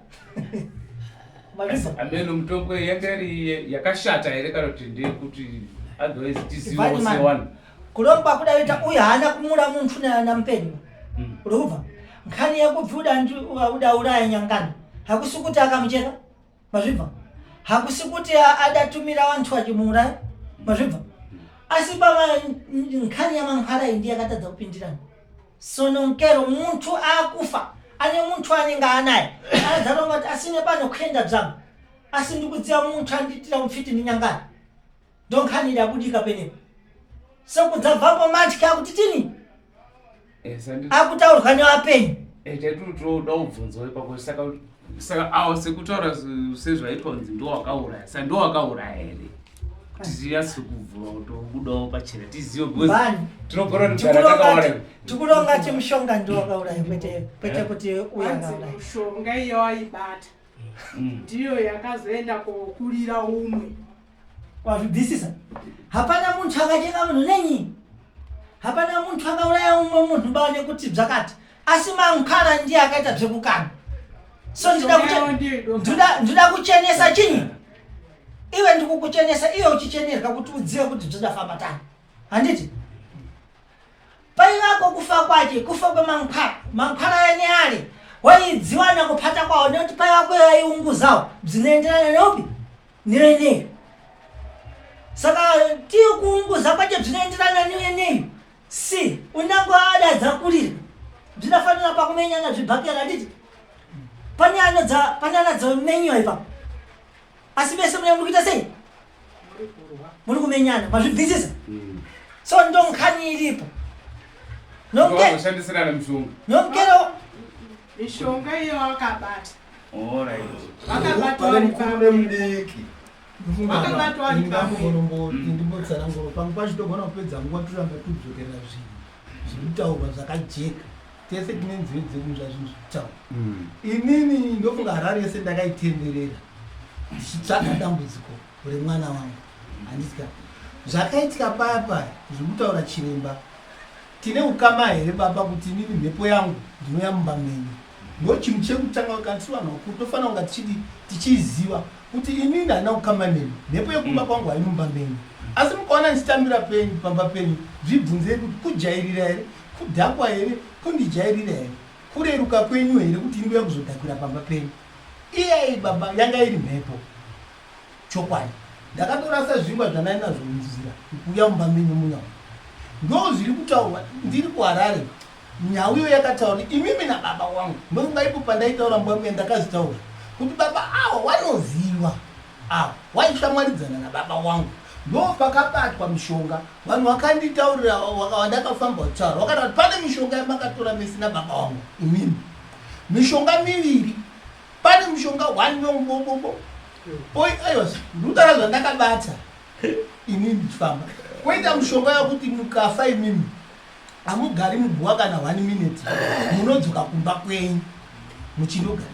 ameno mutombo yanga iri yakashata here kana kuti ndeyekuti otherwise tizivewo sewanhu kulomba kudaita uyu haana kumura munthu namupenyu urikubva nkhani yekubvi udauraya nyangani hakusi kuti akamucheka Mazvibva? Hakusi kuti adatumira vantu vachimuuraya. Mazvibva? Asi pama nkhani ya mankhwala iyi ndiye yakatadza kupindirana. Sononkero munthu akufa ane munthu anenge anaye anadzaronga kuti asine pano kuyenda bzangu asi ndikudziwa munthu anditira mfiti ndi nyangani ndo nkhani idabudika penepo sokudzabvapo matya kuti tini Eh, sandi akutaurwa nevapenyu eh, taitotoda kubvunzawo ipapo saka saka awo sekutaura sezvaitwa kunzi ndo wakauraya saka ndo wakauraya here kuti tinyatso kuvhura kutobudawo pachena tizive because Bani. tinogona kugara takauraya tikulonga ti mushonga ndiwo wakauraya kwete kwete kuti uyo Hanzi akauraya mushonga iyo waibata ndiyo yakazoenda kokurira umwe Wazvibvisisa? Hapana munthu akachenga munhu nenyi. Hapana munthu akauraya umwe munhu ba nekuti bzakati. Asi mankhwala ndiye akaita bzekukana. So ndida kuche, ndida, ndida kuchenesa chinyi? Iwe ndikukuchenesa iwe uchichenerwa kuti udzive kuti bzidafamba tani. Handiti? Paivako kufa kwache kufa kwemankhwala mankhwala ene ale waidziwana kuphata kwawo nekuti paivako yaiunguzawo bzinoenderana neupi neweneyo saka tiyo kuunguza kwacho bzinoenderana neweneyo si unango adadza kurira bzinofanira pakumenyana zvibhakera handiti pane anodza pane anadzomenyiwa ipapo asi mese mune muri kuita sei muri kumenyana mazvibvisisa so ndo nkhani iripo Vanoshandisirana mishonga. Nomkero mishonga iyo wakabata Alright. vakabata Pane vari mukuru pamwe nemudiki. Vakabatwa vari pamwe. Ndimbotsanangura pamwe pacho togona kupedza nguva toramba tudzokerera zvinhu zviri kutaurwa zvakajeka tese tine nzeve dzekunzwa zvinhu zviri kutaurwa inini ndofunga harare yese ndakaitenderera ndichitsvaga dambudziko remwana wangu handitya zvakaitika paya paya zviri kutaura chiremba tine ukama here baba kuti inini mhepo yangu ndinoya mumba menyu ndochinhu chekutanga kana tiri vanhu vakuru tofanira kunga tichidi tichiziva kuti inini handina kukama nemi mhepo yekumba kwangu hayi mumba menyu asi mukaona ndichitambira penyu pamba penyu zvibvunzei kuti kujairira here kudhakwa here kundijairira here kureruka kwenyu here kuti ndouya kuzodhakwira pamba penyu iyai baba yanga iri mhepo chokwadi ndakatorasa zvingwa zvandai nazvo munzira kuuya mumba menyu munya ndo zviri kutaurwa ndiri kuharare. Nhau iyo yakataura kuti imimi nababa wangu ndofunga ipo pandaitaura mbuya mbuya ndakazvitaura kuti baba awa wanoziva awa waishamwaridzana nababa wangu ndopakabatwa mishonga vanhu vakanditaurira wandakafamba kutaura vakati kuti pane mishonga yamakatora mese nababa wangu imimi mishonga miviri pane mushonga one wemubobobo oi aiwa ndikutaura zvandakabata inini ndichifamba koita mushonga wekuti mukafa imimi hamugari muguva kana one minute munodzoka kumba kwenyu muchindogariko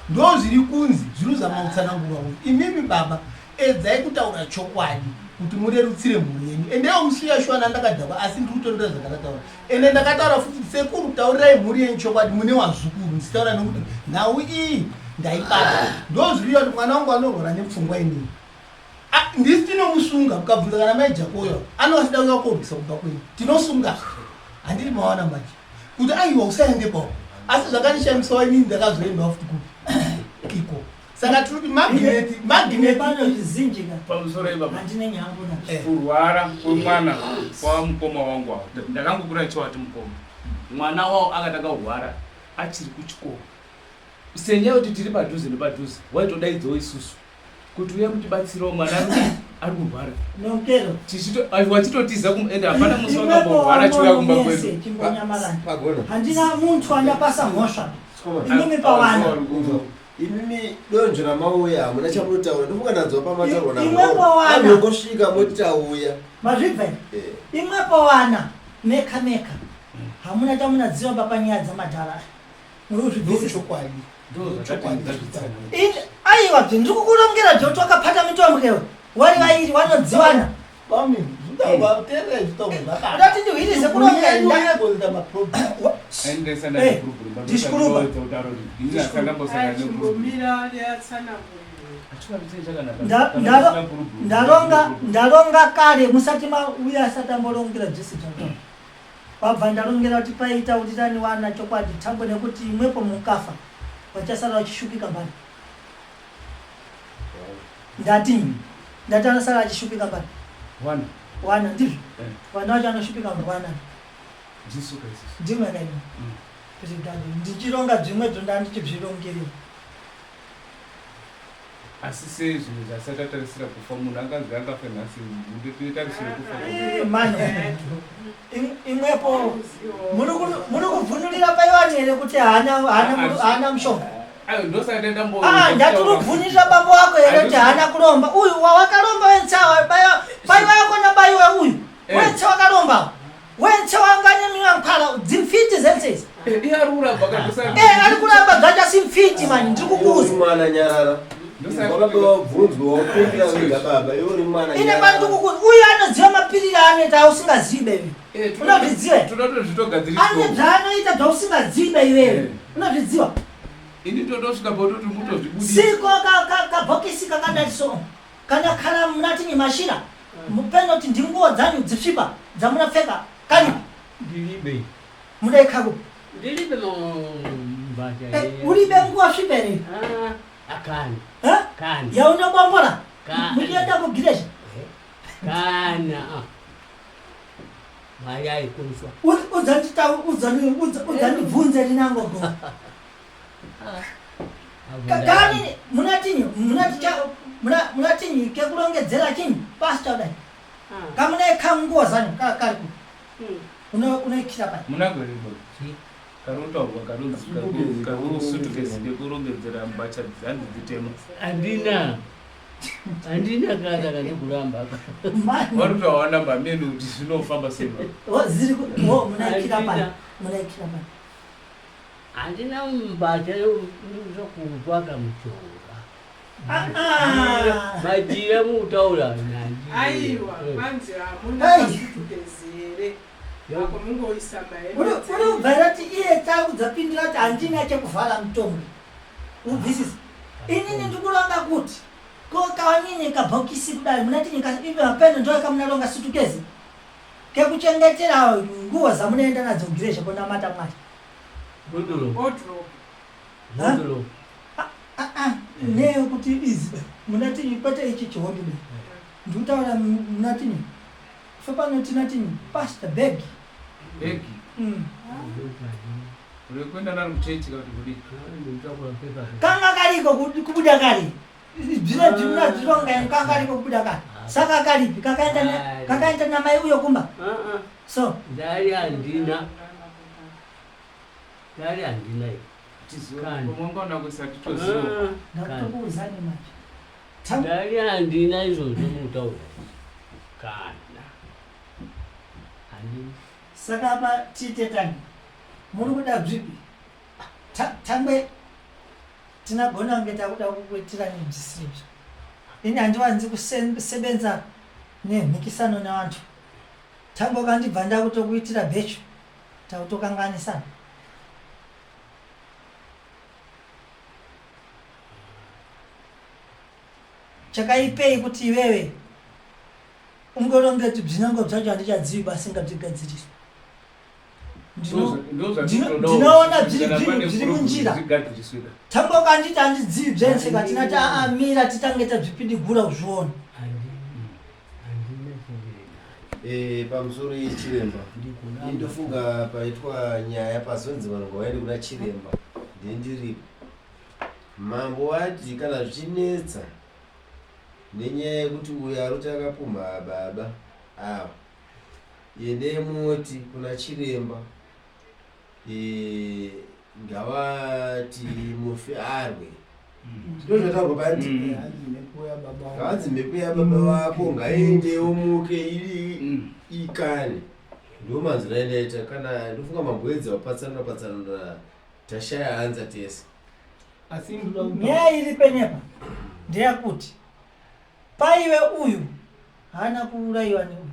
ndo zviri kunzi zviri kuzama kutsanangurwa kuti imimi baba edzai kutaura chokwadi kuti murerutsire mhuri yenyu endewo musi uya shuwa ndakadhakwa asi ndiri kutonda zvandakataura ende ndakataura futi sekuru taurirai mhuri yenyu chokwadi mune wazukuru ndichitaura nekuti nhau iyi ndaibata ndo zviriyo kuti mwana wangu anorwara nepfungwa inini Ah, ndisi tinomusunga mukabvunza kana mai jakoyo anovasida kuya korwisa kumba kwenyu tinosunga handiri mawana manje kuti aiwa usaende kwako asi zvakandishamisawo inini ndakazoendawo futi kupi iko saka tiri kuti magineti magineti pano zvizinji ka Pamusoro ibaba. Handine nyangu na. Kurwara kwemwana kwamukoma wangu awo ndakangokura chiwati mukoma mwana wawo akatanga kurwara achiri kuchikoro senyaya yekuti tiri padhuze nepadhuze waitodaidzawo isusu kuti uya mutibatsirewo mwana ari kurwara Nokero. Wachitotiza ende hapana musi wakamborwara chiuya kumba kwedu. Chimbonyamarani. Pagona. Handina muntu andapasa mhosva. Imimi pawana. Imimi donzvo ramauya hamuna chamunotaura ndofunga ndanzwa pamataurwa Imwe pawana. nangosvika moti tauya. Mazvibva here? Imwe pawana meka meka. Hamuna chamunadziwa panyaya dzamadhara. Muri kuzvibvisisa. Chokwadi. Aiwa bve ndiri kukurongera bve wakapata mitombo kewe. Wari vairi wanodziwana. Mami, zvitaurwa teerera zvitaurwa zvakadai. Ndati ndihwirize kuronga Mhuri kuita maproblem. Ndishkurumba. Chimbomira yatsanangurira. Ndaronga ndaronga kare musati mauya asati amborongera dzese dzataura. Pabva ndarongera kuti paita urirani wana chokwadi tambo nekuti imwepo mukafa vachasara vachishupika mbani. Ndati ndati anosara achishupika mbani. Wana. Wana ndizvo. Vana vacho vanoshupika mbwana. Ndisuka isusu. Ndimwe kaini. Kuti ndichironga dzimwe dzonda ndichizvirongerera. Asi sei zvinhu zvasati atarisira kufa munhu anganzi angafe nhasi tinotarisire kufa. Mani imwepo muri kubvunurira paiwani here kuti haana mushonga? Ayo ndosaka ndambo. Ah, ndatirubvunurira bambo wako here kuti haana kuromba uyu wawakaromba wensawa baiwa yako nabaiwa uyu wense wakaromba wense wanganyamiwa nkhwala dzimfiti zensezi. Iye ari kuramba kabisa. Ari kuramba zvacha simfiti mani ndiri kukuudza. Mwana nyarara. Baba wabvunzwa wapindura wega baba iwe uri mwana Ine mani ndiri kukuudza uyu anoziva mapiriro anoita ausingazive iwe. Unozviziva? Tinotozvitogadziriswa. Ane zvaanoita zvausingazive iwewe. Unozviziva? Ini totosvika pototi mutozvibudisa. Siko kabhokisi kakadai so. Kana khala munati mashira. Mupenoti ndinguo dzanyu dzisvipa dzamunapfeka kani Ndilibe. mudaikako. Ndilibe mbacha. Uribe nguo svipa here? Ah, akani. Ha? Kani. Yaunobombola? Kani. Muchienda kugireshi? Kana. Mari aikuswa. Udzandibvunze rinangogo. Kani munatinyi munatinyi kekurongedzera chinyi pastor dai. Kamunaikha nguo zanyu kari ku. Unoikhira pai. Munagore baba. Karotaurwa karonzi karusutukezi kekurongedzera mbacha dzanzi dzitema. Handina. Handina kana kandikuramba. Vari kutaura namba mene kuti zvinofamba sei. Ziri munaikira pai. Munaikira pai. Handina mbacha yokupaka mushonga. Majira mutaura Aiwa, kwanzi hamuna masutukezi here? Ako mungoisa mahembe. Uri kubvira kuti iye takudzapindura kuti handina chekuvhara mutombo. Ubvisisa. Inini ndikuranga kuti ko kawanini kabhokisi kudai munati nyika ive mapeno ndo kamunaronga sutukezi kekuchengetera nguo dzamunoenda nadzo kugireshi kunamata Mwari. Wardrobe. Wardrobe. Neyo kuti izi munati kwete ichi chihombe. Ndikutaura munati fapano tinati pastor bag. Bag. Uri kuenda naro kuchechi kana kuti kudii? Kanga kariko kubuda kare. Zvino zvino zvironga kanga kariko kubuda kare. Saka karipi kakaenda kakaenda namai uyo kumba. So ndari handina. Ndari handina iyo. Tiziva kuisa titoziva. Ndakutokuudzani manje. Ndari handina izvozvo mutaura. Kana. Handina. Saka apa tiite tani? Muri kuda zvipi? Tangwe tinagona kunge takuda kukuitira nezvisizvo. Ini handiwanzi kusebenza nemhikisano nevantu. Tangwe ukandibva ndakutokuitira bhechu takutokanganisana. Chakaipei kuti iwewe ungorongeti bzinango bzacho handichadzivi basi ngabzigadziriswe. Ndinoona zviri munjira. Tangwe ukanditi handidzivi bzense katinati aa mira titange tabzipidigura uzvione. Eh, pamusoro yechiremba indofunga paitwa nyaya pazonzi vanhu ngavaende kuna chiremba ndendiripo mambo wati kana zvichinetsa nenyaya yekuti uyo aroti akapumha baba ava endei moti kuna chiremba eh, ngavati mufi arwe ndozvataurwa panti mm. ngavanzi mhepo yababa vako ngaiende umuke mm. ikane ndo manzwi raindaita kana ndofunga mamboedza kupatsanura patsanura tashaya hanza tese asi nyaya iri penepa ndeyakuti paive uyu haana kuurayiwa neuyu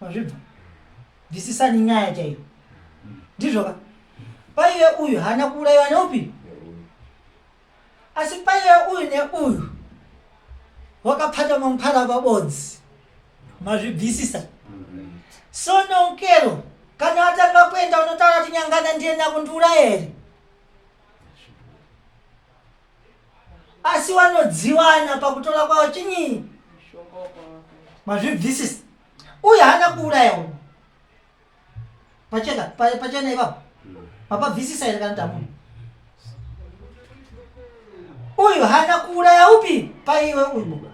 mazvibva bvisisani nyaya chaiyo ndizvo ka paive uyu haana kuurayiwa neupi asi paive uyu neuyu wakapata mangwara pabodzi mazvibvisisa so nonkero kana watanga kuenda unotaura kuti nyangana ndiye nakundiuraya here asi wanodziwana pakutora kwavo chinyii mazvibvisisa uyu haana kuuraya uyu pacheka pachena ipapo mapabvisisa here kana tamunhu uyu haana kuuraya upi paiwe uyu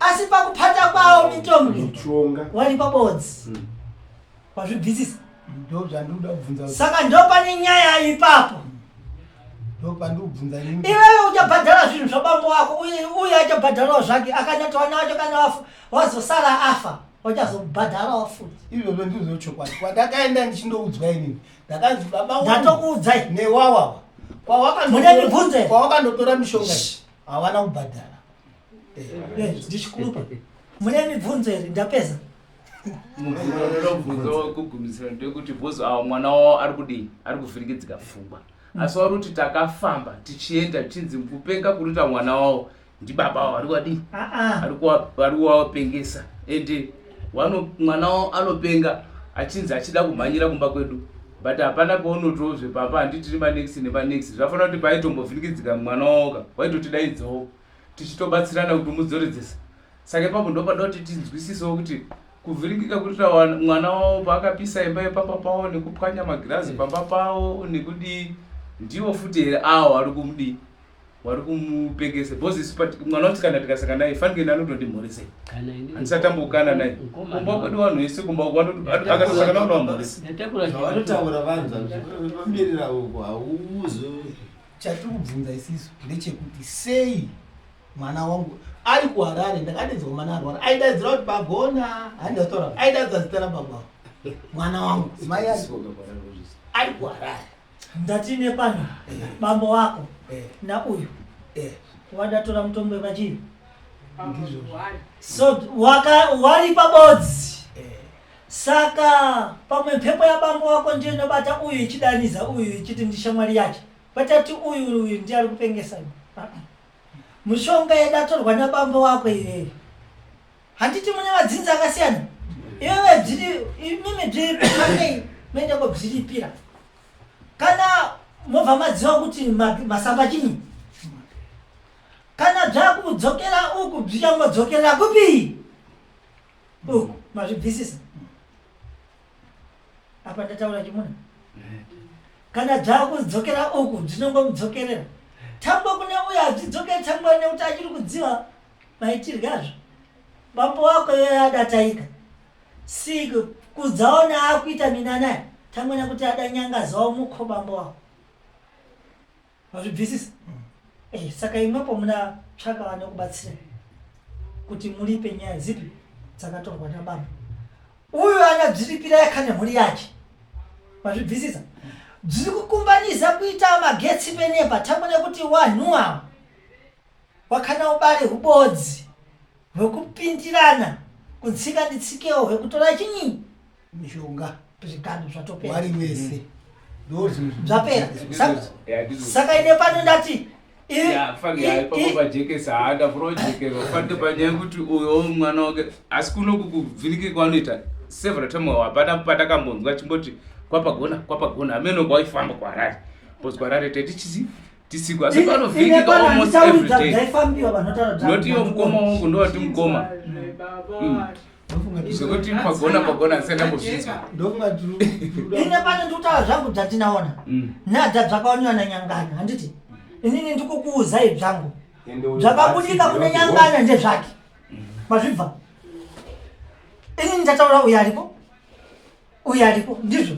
asi pakupata kwawo mitongo wari pabodzi hmm. Wazvibvisisa? Ndozvandikuda kubvunza. Saka ndopane nyaya ipapo. Ndopandikubvunza ini. Iwewe uchabhadhara zvinhu zvabambo wako uye uye achabhadharawo zvake akanyati wana wacho kana wafa wazosara afa wachazobhadharawo futi. Izvozvo ndizvo chokwadi. Kwandakaenda ndichindoudzwa inini. Ndakanzi baba wangu. Ndatokuudzai. Newawawa. Kwawakandobvunze. Kwawakandotora mishonga hawana kubhadhara. Eh, ndichikurupa. Mune mibvunzo here? Ndapedza. Mubvunzo wekugumisira ndewekuti bhozi awo mwana wavo ari kudii ari kuvhirikidzika pfungwa asi wari kuti takafamba tichienda chinzi kupenga kurita mwana wavo ndibaba wavo ari kuwadii ah, ah. ari kuwapengesa ende mwana wavo anopenga achinzi achida kumhanyira kumba kwedu but hapana paunotozve papa handiti tiri manex nemanex zvafanira kuti paitombovhirikidzika mwana wavoka waitotidaidzawo tichitobatsirana kuti umudzoredzesa Saka ipapo ndopanoda kuti tinzwisisewo kuti kuvhiringika kuita mwana wavo paakapisa imba yepamba pavo nekupwanya magirazi pamba pavo nekudii ndiwo futi here awo ari kumudii wari kumupengesa because isu mwana wacho kana tikasaka naye fanike anotondimhoresei handisati tambokana naye kumba kwedu vanhu vese kumba akatosaka nawo ndovamhoresa zvavanotaura vanhu zvamirira uko hauzo chatiri kubvunza isisu ndechekuti sei mwana wangu ari kuharare ndakadedzwa mwana arwara aidaidzira kuti pagona handataura aidaidza zita rababa mwana wangu mai ari kuharare ndatine pano eh. bambo wako eh. nauyu eh. wadatora mutombo wepachii so wari pabodzi saka pamwe mhepo yabambo wako ndiyo inobata uyu ichidaniza uyu ichiti ndishamwari yacho Vatati uyu uyu ndiye ari kupengesa uyu. Ah, ah. Mushonga yedatorwa nabambo wako iwewe. Handiti mune madzinza akasiyana. Iwewe bziri imimi bziri moenda kobziripira. Kana mobva maziva kuti masamba chinyi. Kana zvakudzokera uku bzichangodzokera kupi? Uku mazvibvisisa. Apa ndataura chimuna. Kana dzakudzokera uku dzinongomudzokerera. Tambo kune uyo hadzidzokeri tambo nekuti achiri kudziva maitirwe azvo. Bambo wako iyoyo adataika. Si kudzaona akuita minana tambo nekuti adanyangazawo mukho bambo wako. Mazvibvisisa? Eh, saka imwepo muna tsvaka vanokubatsira kuti muripe nyaya dzipi dzakatorwa nababa. Uyu anadziripira yaka nemhuri yake. Mazvibvisisa? Dziri kukumbanisa kuita magetsi penepa tambo nekuti wanhu awa wakana ubare hubodzi hwekupindirana kutsika nditsikewo hwekutora chinyi mishonga zvigano zvatopera wari wese zvapera saka ine pano ndati pajekesa haada projekesa ufanike panyaya yekuti uyo mwana wake asi kuno kuvhirike kwanoita several time hapana patakambonzwa chimboti kwapagona kwapagona hameno kwaifamba kuharare bcause kuharare tetichisi tisiko asi panovhirikika almost every day not iyo mukoma wangu ndowati mukoma Zvekuti pagona pagona asi ndambozvinzwa. Ine pano ndikutaura zvangu dzatinaona. Mm. Nhadha dzakaoniwa nanyangana handiti? Inini ndikukuuzai zvangu. Zvakabudika kune nyangana ndezvake. Mazvibva. Inini ndataura uyo aripo. Uyo aripo ndizvo.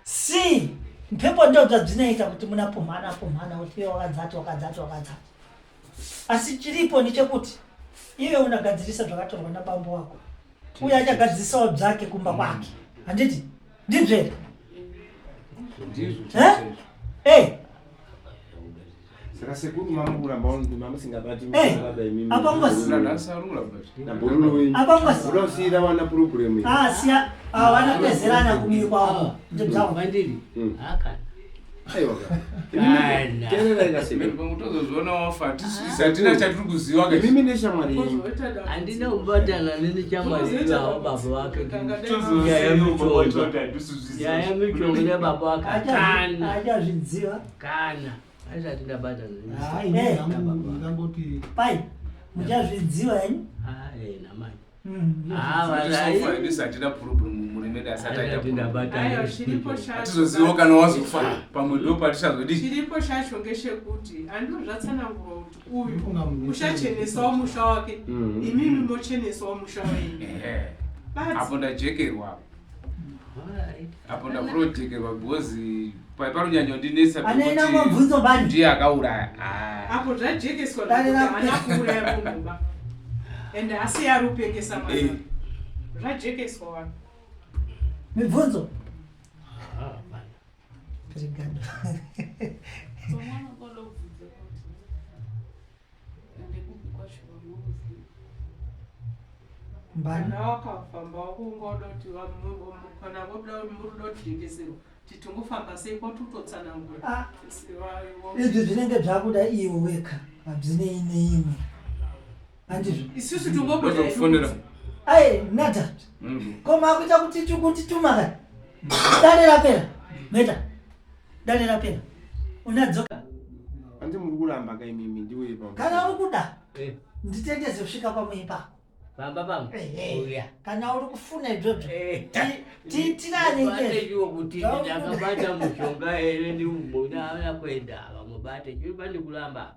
See mhepo ndo dzadzinoita kuti munapumhana pumhana kuti iwe wakadzati wakadzati wakadzati. Asi chiripo ndechekuti iwe unagadzirisa zvakatorwa nabambo wako uye achagadziриsawo zvake kumba kwake handiti ndizvo here Ndizvo. Eh? Eh, Saka sekuru mamukuramba mamusingabati Eh, baba imimi. apa ngozi. Ndasarura but. Nabhururu wenyu. Apa ngozi. Uda kusiyira vana program iyi. Ah, siya ah, vanopezerana kumiri kwavo ndebzavo Vandiri. Akana. Aiwa. Kana. Teererai kasekuru. Pamwe tozozviona wafa hatina chatiri kuziva ka. Imimi neshamwari yenyu. Handina kubatana nechamwari ivavo baba vake. Tozoziva Nyaya kuti hatisi Nyaya michongo nebaba vake. Kana. Achazvidziva Kana. Handisati ndabatana. Eh. ndingangoti pai muchazvidziva henyu Ah, namai. Mm, Ah, valai. Isu hatina problem muremede asati aita Handisati problem. ndabatana. Aiwa, chiripo chacho. Hatizozivawo kana wazofa pamwe ndo patichazodii. Chiripo chacho ngechekuti andiro zvatsanangurwa kuti uyu ndofunga munhu uchachenesawo musha wake Mhm. imimi mochenesawo musha wenyu Ehe. Basi. Apo ndajekerwa apo. Alright. Apo ndakurojekerwa because paronyanya kundinetsa Anoenda pekuti mabvunzo bani ndiye akauraya. Ah. apo zvajekeswa Dare zvekuti rapera. haana kuuraya munhu ba ende asi ari kupengesa Eh. mwana zvajekeswa vanhu mibvunzo Ah, hapana. Brigado. Somwana unoda kubvunza kuti ndekupi kwacho kwamunoziva. Mbani kana wakafamba wakungoda kuti kana voda muruda kujekeserwa kuti tingofamba sei kwatototsanangura Ah, izvi zvinenge zvakuda iwe wega hazvinei neimwe handizvo isusu tingobuda Ndozokufonera. ai nada koma akuita kuti kutituma ka dare rapera meta dare rapera unadzoka Andi muri kuramba ka imimi ndiwe pa. kana uri kuda Eh, nditendeze kusvika pamuipa Pamba pamba. Ehe. Uya. Kana uri kufuna izvozvo Eh. tiitirane Bate izvezvo iwo kuti Zvauri ndakabata mushonga here ndiumona anakwenda vamubate chiri pandikuramba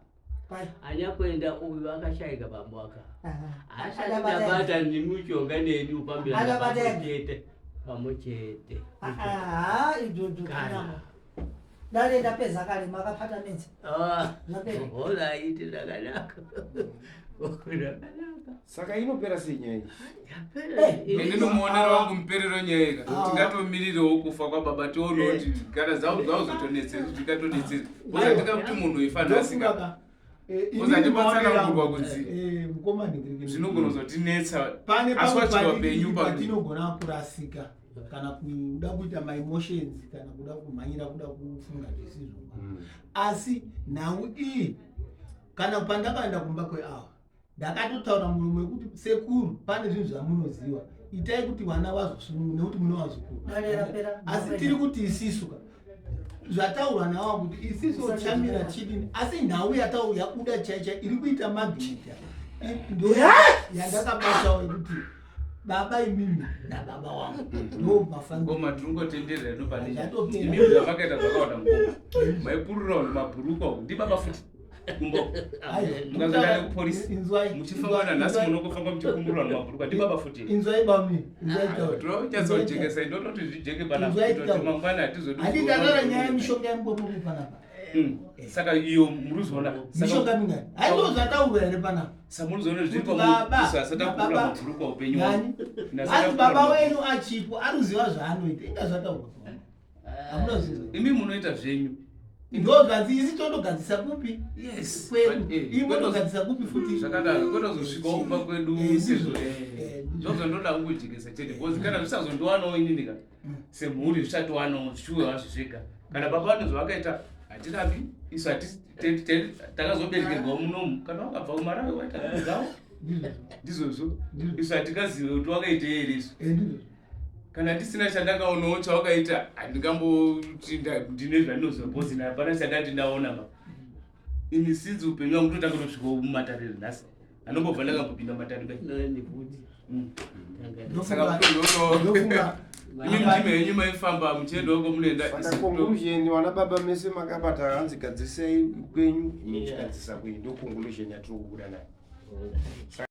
Pai. anakwenda uyu akashaika bambo aka Aha. asati Adabata ndabata nemushonga neni ufambira Adabata pamwe chete pamwe chete Ah, izvozvo Kana. kunama dare ndapedza kare makapata midzi Ah, Zvapera. alright zvakanaka zvakanaka Saka inopera sei nyaya iyi? Yapera. Eh, Ini nomuonero wangu muperero nyaya ika tingatomirirewo kufa kwababa tione kuti kana zauzotonetsera tingatonetsera usatinga kuti munhu ifa nhasi ka Ndofunga ka, eh, Uza inini ndipatsanangurwa maonero angu, kunzi eh, mukoma ndingirikeni. zvinogona kuzotinetsa pane asi pamwe wachiwa penyu pa patinogona kurasika kana kuda kuita maemotions kana kuda kumhanyira kuda kufunga zvisizvo asi nhau iyi kana pandakaenda kumba kweawa ndakatotaura muromo wekuti sekuru pane zvinhu zvamunoziva itai kuti vana vazosunungu nekuti mune vazukuru Dare rapera. asi tiri kuti isisu ka zvataurwa nawa kuti isisu chamira chidini asi nhau yatau yabuda chaicha iri kuita magneta ndo yandakabatawo yekuti Baba imimi nababa wangu ndo mafambiro. Ngoma tiri kungotenderera ino pane Zvatopera. Imi zvamakaita zvakawanda mukoma. Maipurura vanhu mabhurukwa uku. Ndibaba futi. Kumbo. Aiwa, Mukazoenda nekupolisi. Inzwai. Muchifamba nanhasi munongofamba muchikumburura vanhu mabhurukwa. Ndibaba futi. Inzwai bamini. Inzwai taura. Tinochatsojekesa ndototi zvijeke panapa. Inzwai Kutoti taura. mangwana hatizodi. Handiti ndataura nyaya yemishonga yemubobobo panapa. Saka iyo muruzoona. Mishonga mingani? Haizvo zvataurwa here panapa? Samuruzoona zviri Kuti baba, pamunhu asati baba, akurura mabhurukwa upenyu Nani? hwangu. Hanzi baba wenyu achipo aruziva zvaanoita. Inga zvataurwa. Hamuna zvinzwa. Imi munoita zvenyu. Ndo zvanzi isi tondogadzisa kupi? Yes. Kwedu. But, eh, Imi mondogadzisa kupi futi? Zvakanaka kwetozosvikawo kumba kwedu Eh, sezvo ndizvo. eh, Eh, ndizvo. ndozvandoda kungojekesa chete because kana zvisazondowanawo inini ka semhuri zvichatiwanawo zvichiuya hazvo zvega kana baba vane zvavakaita hatirapi isu hatisi takazoberekerwa munomu kana wakabva kumarawi waita zvinhu zvavo Ndizvo. ndizvozvo Ndizvo. isu hatingazive kuti wakaitei here isu Eh, ndizvo. kana ndisina chandakaonawo chawakaita handingamboti ndine zvandinoziva because hapana chandati ndaona ba ini sinzi upenyu wangu totanga kutosvikawo mumatariri nhasi anongobva ndakambopinda mumatare bai Nani futi. Tanga- saka kutondono Ndofunga imi ndime yenyu maifamba muchienda uko munoenda Saka isu kuto- conclusion vana baba mese makabata hanzi gadzisai kwenyu imi muchigadzisa kwenyu ndo conclusion yatiri kubuda nayo.